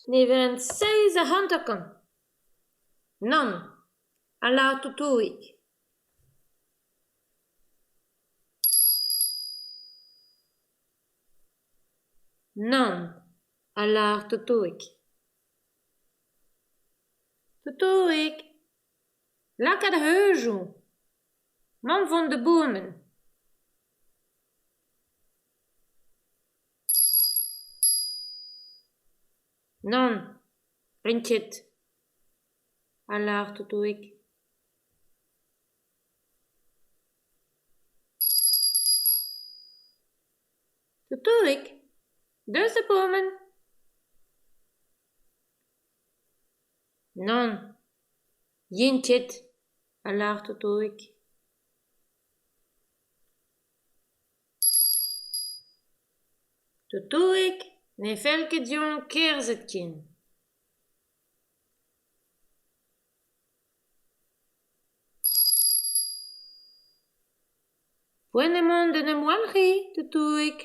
Niverenn 57. Nann, a lâr Totoig. Nann, a lâr Totoig. Totoig, laka da heuzoù ! Emaomp o vont da bourmen. Nann, 'rin ket, a lâr Totoig. Totoig, deus da bourmen. Nann, 'yin ket, a lâr Totoig. Totoig ne fell ket dezhañ kerzhet ken. Poent eo mont d'en em walc'hiñ, Totoig.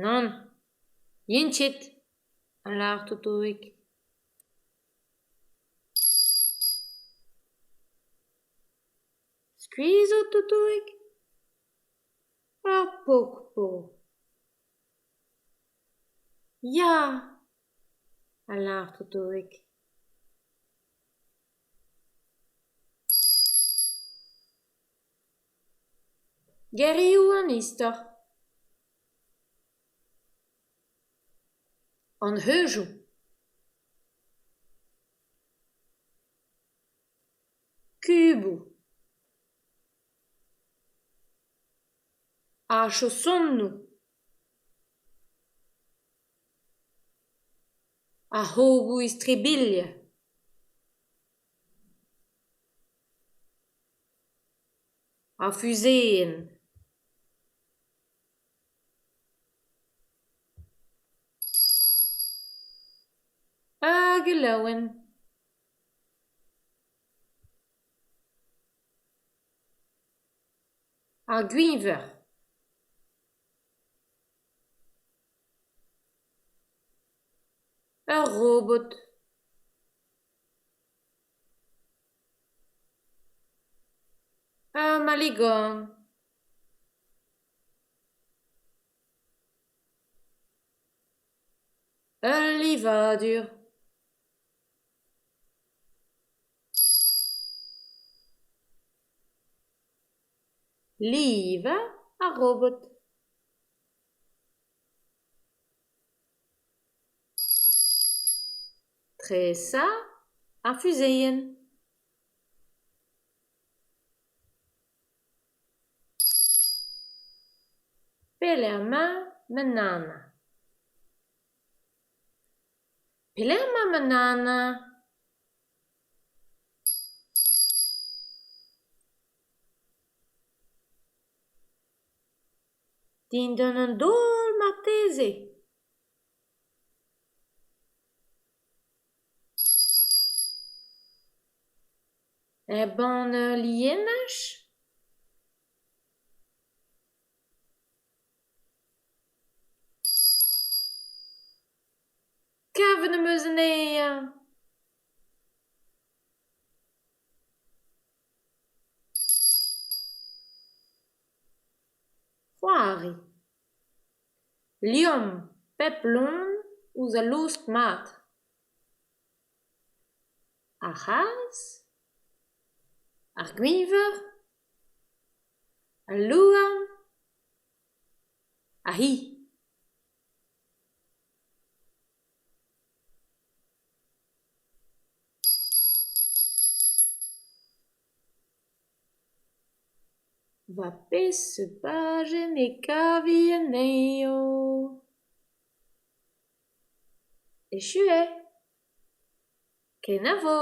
Nann, 'yin ket, a lâr Totoig. Skuizh out, Totoig ? Ur pok 'po. Ya, a lâr Totoig. Gerioù an istor. An heuzoù. Kuboù. Ar chaosoñoù. Ar c'hrogoù-istribilh. Ar fuzeenn. Ur gelaouenn. Ar gwiñver. Ur robot. Ur maligorn. Ul livadur. Livañ ar robot. Tresañ ar fuzeenn. Pelec'h emañ ma nana ? Pelec'h emañ ma nana ? Dindan an daol marteze ? Er banne lienaj ? Kavet em eus anezhañ. C'hoari. Liamm pep loen ouzh al lost mat. Ar c'hazh, ar gwiñver, al louarn, ar c'hi. War peseurt pajenn e kavi anezho ? Echu eo. Kenavo !